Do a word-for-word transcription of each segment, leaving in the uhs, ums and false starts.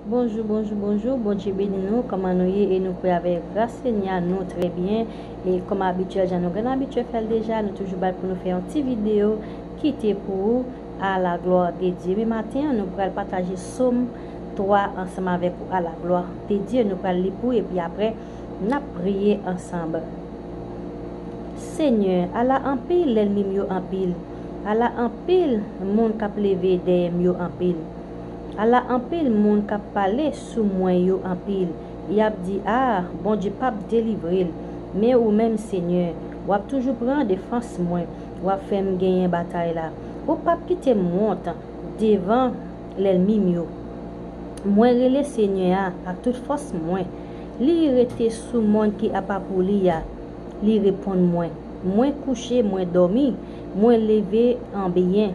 Bonjou, bonjou, bonjou. Bondye beni nou. Kòman nou ye? E nou kwè avèk gras Senyè a, nou trè byen. E kòm abityèl, jan nou gentan abitye fè l deja, nou toujou bay pou nou fè yon ti videyo ki te pou ou, à la gloire de Dieu. Men maten an, nou pral pataje Sòm twa ansanm avèk ou, à la gloire de Dieu. Nou pral li pou ou, epi apre, n ap priye ansanm. Senyè, ala anpil lènmi m yo anpil. Ala anpil moun k ap leve dèyè m yo anpil. Ala anpil moun k ap pale sou mwen yo anpil. Y ap di, "A, Bondye p ap delivre l." Men ou menm, Senyè, w ap toujou pran defans mwen. W ap fè m genyen batay la. Ou p ap kite m wont devan lènmi m yo. Mwen rele Senyè a ak tout fòs mwen. Li rete sou mòn ki apa pou li a. Li reponn mwen. Mwen kouche, mwen dòmi, mwen leve an byen.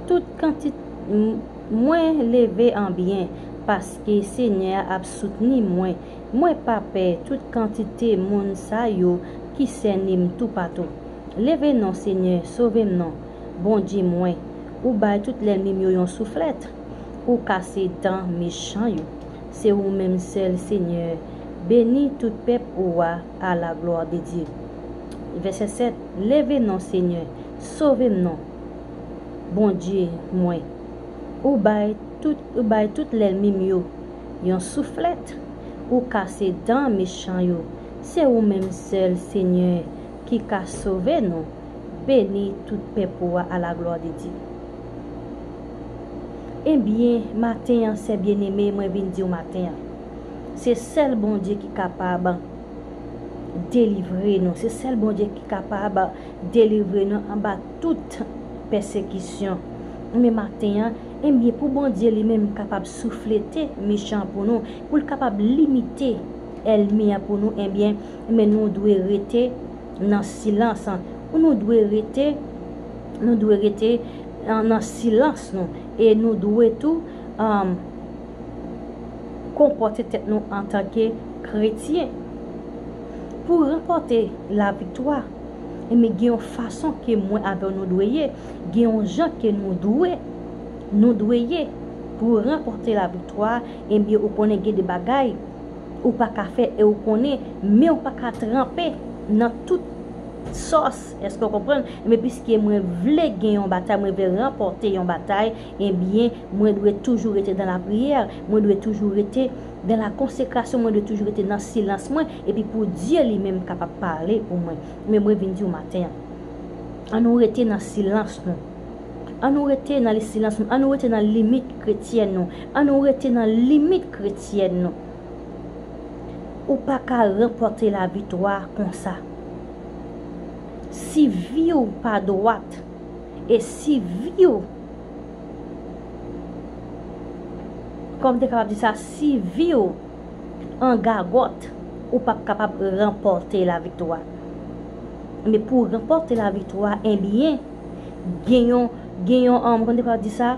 Tout kanti-, m-, mwen leve an byen, paske Senyè a ap soutni mwen. Mwen pa pè tout kantite moun sa yo ki sènen m toupatou. Leve non, Senyè, sove m non, Bondye mwen. Ou bay tout lènmi m yo yon souflèt. Ou kase dan mechan yo. Se ou menm sèl, Senyè. Beni tout pèp ou a, à la gloire de Dieu. Vèsè sèt. Leve non, Senyè, sove m non, Bondye mwen. Ou bay tout, ou bay tout lènmi m yo yon souflèt. Ou kase dan mechan yo. Se ou menm sèl, Senyè, ki ka sove nou. Beni tout pèp ou a, à la gloire de Dieu. Ebyen, maten an, sè byeneme, mwen vin di w maten an, se sèl Bondye ki kapab delivre nou. Se sèl Bondye ki kapab delivre nou anba tout pèsekisyon. Men maten an, ebyen, pou Bondye li menm kapab souflete mechan an pou nou, pou l kapab limite ènmi an pou nou, ebyen, men nou dwe rete nan silans. Nou dwe rete, nou dwe rete, uh, nan silans nou. E nou dwe tou, um, konpòte tèt nou antanke kretyen. Pou ranpòte laviktwa, ebyen, gen yon fason ke mwen avè w nou dwe ye, gen yon jan ke nou dwe, nou dwe ye. Pou ranpòte laviktwa, ebyen, ou konnen gen de bagay ou pa ka fè e ou konnen, men ou pa ka tranpe nan tout sòs. Èske w konprann? Ebyen, piske mwen vle gen yon batay, mwen vle ranpòte yon batay, ebyen, mwen dwe toujou rete dans la prière, mwen dwe toujou rete dans la consécration, mwen dwe toujou rete nan silans mwen, epi pou Dye li menm kapab pale pou mwen. Men mwen vin di w maten an, ann nou rete nan silans nou. Ann nou rete nan silans nou. Ann nou rete nan limit kretyèn nou. Ann nou rete nan limit kretyèn nou. Ou pa ka ranpòte laviktwa konsa. Si vi w pa dwat, e si vi w, kòm te kapab di sa, si vi w an gagòt, ou p ap kapab ranpòte laviktwa. Men pou w ranpòte laviktwa, ebyen, gen yon, gen yon, um, kòm te kapab di sa,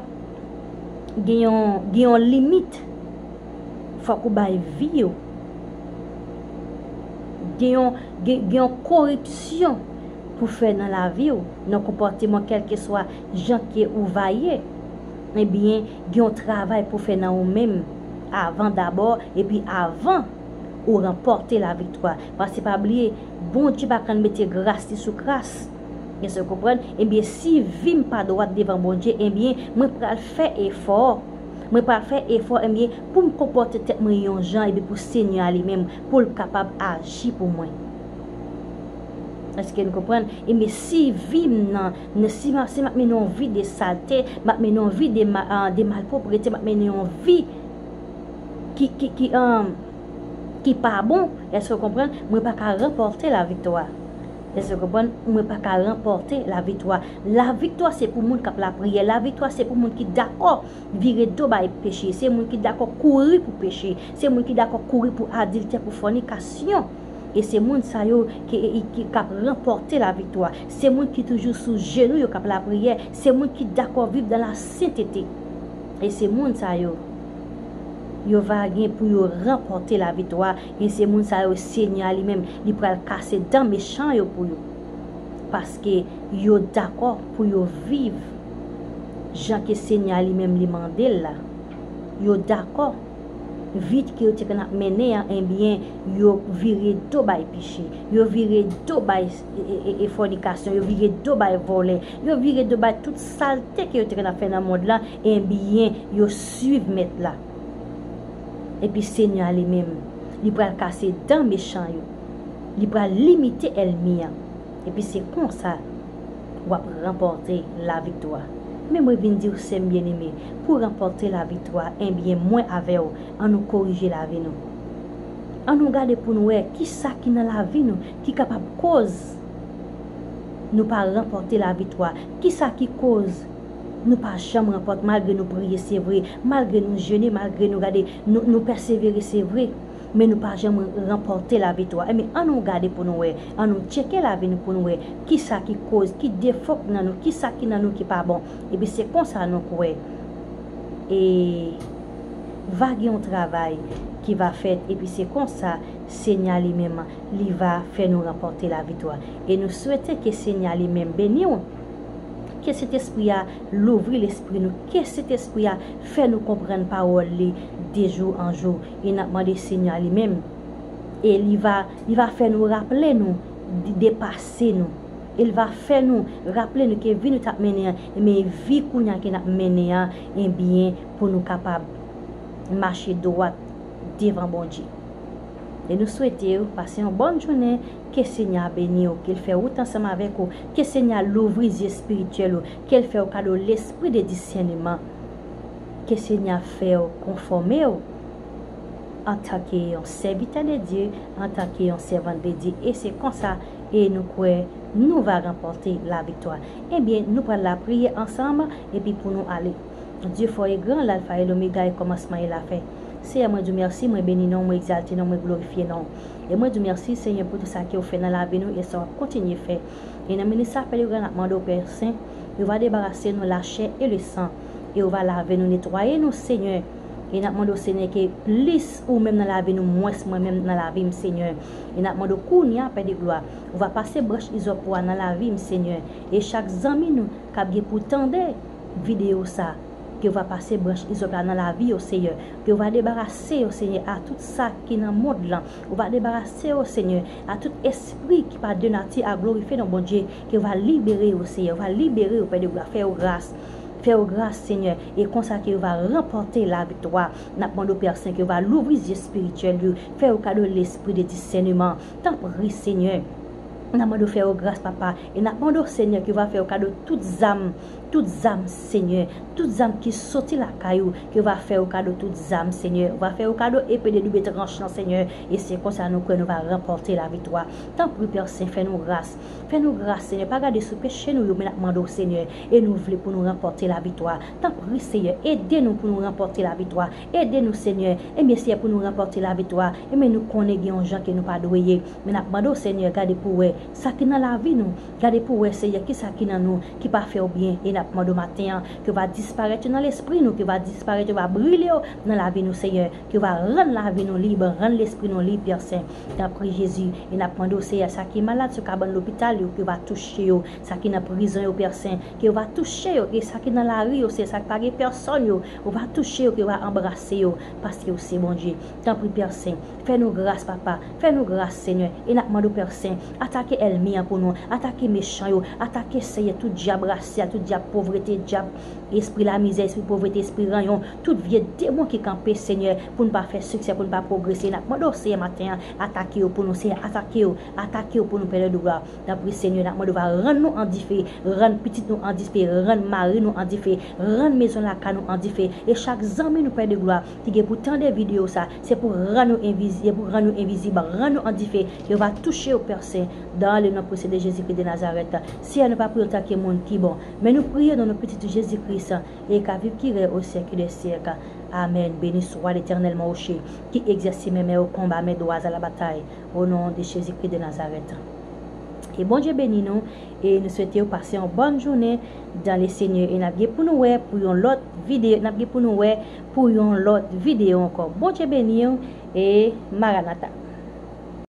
gen yon, gen yon limit. Fòk ou bay vi w. Gen yon, gen, gen yon koripsyon pou fè nan lavi w, nan konpòteman, kèlkeswa jan ke ou va ye. Ebyen, gen yon travay pou fè nan ou menm, avan dabò, epi avan ou ranpòte laviktwa. Paske pa bliye, Bondye pa konn mete gras li sou kras. Èske w konprann? Ebyen, si vi m pa dwat devan Bondye, ebyen, mwen pral fè efò. Mwen pral fè efò, ebyen, pou m konpòte tèt mwen yon jan, ebyen, pou Senyè a li menm, pou l kapab aji pou mwen. Èske n konprann? Ebyen, si vi m nan, nan, si m ap, si m ap mennen yon vi de salte, m ap mennen yon vi de ma-, ah, de malpwoprete, m ap mennen yon vi ki, ki, ki, ah, ki pa bon, èske w konprann? Mwen pa ka ranpòte laviktwa. Èske w konprann? Mwen pa ka ranpòte laviktwa. Laviktwa se pou moun k ap lapriyè. Laviktwa se pou moun ki dakò vire do bay peche. Se moun ki dakò kouri pou peche. Se moun ki dakò kouri pou adiltè, pou fònikasyon. E se moun sa yo ki, ki, ki ap ranpòte laviktwa. Se moun ki toujou sou jenou yo k ap lapriyè. Se moun ki dakò viv dans la sainteté. E se moun sa yo, yo va gen pou yo ranpòte laviktwa. E se moun sa yo, Senyè a li menm, li pral kase dan mechan yo pou yo. Paske yo dakò pou yo viv jan ke Senyè a li menm li mande l la. yo dakò. Vi ke yo te konn ap mennen an, ebyen, yo vire do bay peche. Yo vire do bay e, e, e, e fònikasyon. Yo vire do bay vòlè. Yo vire do bay tout salte ke yo te konn ap fè nan mond lan. Ebyen, yo swiv Mèt la. Epi Senyè a li menm, li pral kase dan mechan yo. Li pral limite ènmi an. Epi se konsa w ap ranpòte laviktwa. Men mwen vin di w, sè m byeneme, pou w ranpòte laviktwa, ebyen, mwen avè w, ann nou korije lavi nou. Ann nou gade pou nou wè kisa ki nan lavi nou ki kapab koz nou pa ranpòte laviktwa. Kisa ki koz nou pa janm ranpòte, malgre nou priye, se vre, malgre nou jene, malgre nou gade, nou, nou pèsevere, se vre, men nou pa janm ranpòte laviktwa. Ebyen, ann nou gade pou nou wè, ann nou tcheke lavi nou pou nou wè kisa ki koz, ki defo k nan nou, kisa ki nan nou ki pa bon. Epi se konsa nou kwè e va gen yon travay ki va fèt, epi se konsa Senyè a li menm, li va fè nou ranpòte laviktwa. E nou swete ke Senyè a li menm beni w, ke Sentespri a louvri lespri nou, ke Sentespri a fè nou konprann pawòl li de jou an jou. E n ap mande Senyè a li menm, e li va, li va fè nou raple nou de, de pase nou. E l va fè nou raple nou ke vi nou t ap mennen an, men vi kounye a ke n ap mennen an, ebyen, pou nou kapab mache dwat devan Bondye. E nou swete w pase yon bòn jounen, ke Senyè a beni w, ke l fè wout ansanm avèk ou, ke Senyè a louvri zye espirityèl ou, ke l fè w kado lespri de disèneman, ke Senyè a fè w konfòme w antanke yon sèvitè de Dye, antanke yon sèvant de Dye. E se konsa, e nou kwè nou va ranpòte laviktwa. Ebyen, nou pral lapriyè ansanm, epi pou nou ale. Dye fò e gran, Lalfa e Lomega, e kòmansman e lafen. Seyè, mwen di w mèsi, mwen beni non w, mwen egzalte non w, mwen glorifye non w. E mwen di w mèsi, Senyè, pou tout sa ke w fè nan lavi nou e sa w ap kontinye fè. E nan minit sa, Pè de glwa, n ap mande w, Pè Sen, e w va debarase nou lachè e lesan. E w va lave nou, netwaye nou, Senyè. E n ap mande w, Senyè, ke plis ou menm nan lavi nou, mwens mwen menm nan lavi m, Senyè. E n ap mande w kounye a, Pè de glwa, ou va pase branch izòp ou a nan lavi m, Senyè. E chak zanmi nou k ap gen pou tande videyo sa, ke w va pase branch izòp la nan lavi yo, Senyè. Ke w va debarase yo, Senyè, a tout sa ki nan mond lan. Ou va debarase yo, Senyè, a tout espri ki pa de nati a glorifye non Bondye. Ke w va libere yo, Senyè. Ou va libere yo, Pè de glwa. Fè yo gras. Fè yo gras, Senyè. E konsa ke yo va ranpòte laviktwa. N ap mande w, Pè Sen, ke w va louvri zye espirityèl yo. Fè yo kado lespri de disèneman. Tanpri, Senyè. N ap mande w fè yo gras, Papa. E n ap mande w, Senyè, ke w va fè yo kado tout zam, tout zam, Senyè, tout zam ki soti lakay ou, ke w va fè yo kado tout zam, Senyè. Ou va fè yo kado epe de double tranchant, Senyè. E se konsa nou kwè nou va ranpòte laviktwa. Tanpri, Pè Sen, fè nou gras. Fè nou gras, Senyè. Pa gade sou peche nou yo, men n ap mande w, Senyè. E nou vle pou nou ranpòte laviktwa. Tanpri, Senyè, ede nou pou nou ranpòte laviktwa. Ede nou, Senyè. Ebyen, Senyè, pou nou ranpòte laviktwa. Ebyen, nou konnen gen yon jan ke nou pa dwe ye. Men n ap mande w, Senyè, gade pou w wè sa ki nan lavi nou. Gade pou w wè, Senyè, kisa ki nan nou ki pa fè w byen. E n ap mande w maten an, ke w va disparèt yo nan lespri nou, ke w va disparèt yo, w va brile yo nan lavi nou, Senyè. Ke w va rann lavi nou lib, rann lespri nou lib, Pè Sen. Tanpri, Jezi. E n ap mande w, Senyè, sa ki malad sou kabann lopital yo, ke w va touche yo. Sa ki nan prizon yo, Pè Sen, ke w va touche yo. E sa ki nan lari yo, Senyè, sa ki pa gen pèsòn yo, ou va touche yo, ke w va anbrase yo, paske w se Bondye. Tanpri, Pè Sen. Fè nou gras, Papa. Fè nou gras, Senyè. E n ap mande w, Pè Sen, atake ènmi an pou nou. Atake mechan yo. Atake, Senyè, tout dyab rasyal, tout dyab povrete, dyab espri lamizè, espri povrete, espri ranyon, tout vye demon ki kanpe, Senyè, pou n pa fè siksè, pou n pa pwogrese. N ap mande w, Senyè, maten an, atake yo pou nou, Senyè, atake yo, atake yo pou nou, Pè de glwa. Tanpri, Senyè, n ap mande w va rann nou an dife, rann pitit nou an dife, rann mari nou an dife, rann mezon lakay nou an dife, e chak zanmi nou, Pè de glwa, ki gen pou tande videyo sa, se pou rann yo envizi-, se pou rann yo envizib, rann yo an dife, yo va touche yo, Pè Sen, dans le nom précieux de Jésus-Christ de Nazareth. Senyè, nou pa priye w tanke moun ki bon, men nou priye nan non pitit ou Jezi Kris, e ka viv, ki rèy o syèk dè syèk. Amèn. Beni swa Letènèl, mon rocher, qui exerce mes mains au combat, mes doigts à la bataille, au nom de Jésus-Christ de Nazareth. E Bondye beni nou, e nou swete w pase yon bòn jounen dans le Seigneur, e n ap gen pou nou wè pou yon lòt videyo, n ap gen pou nou wè pou yon lòt videyo ankò. Bondye beni w, e Maranata.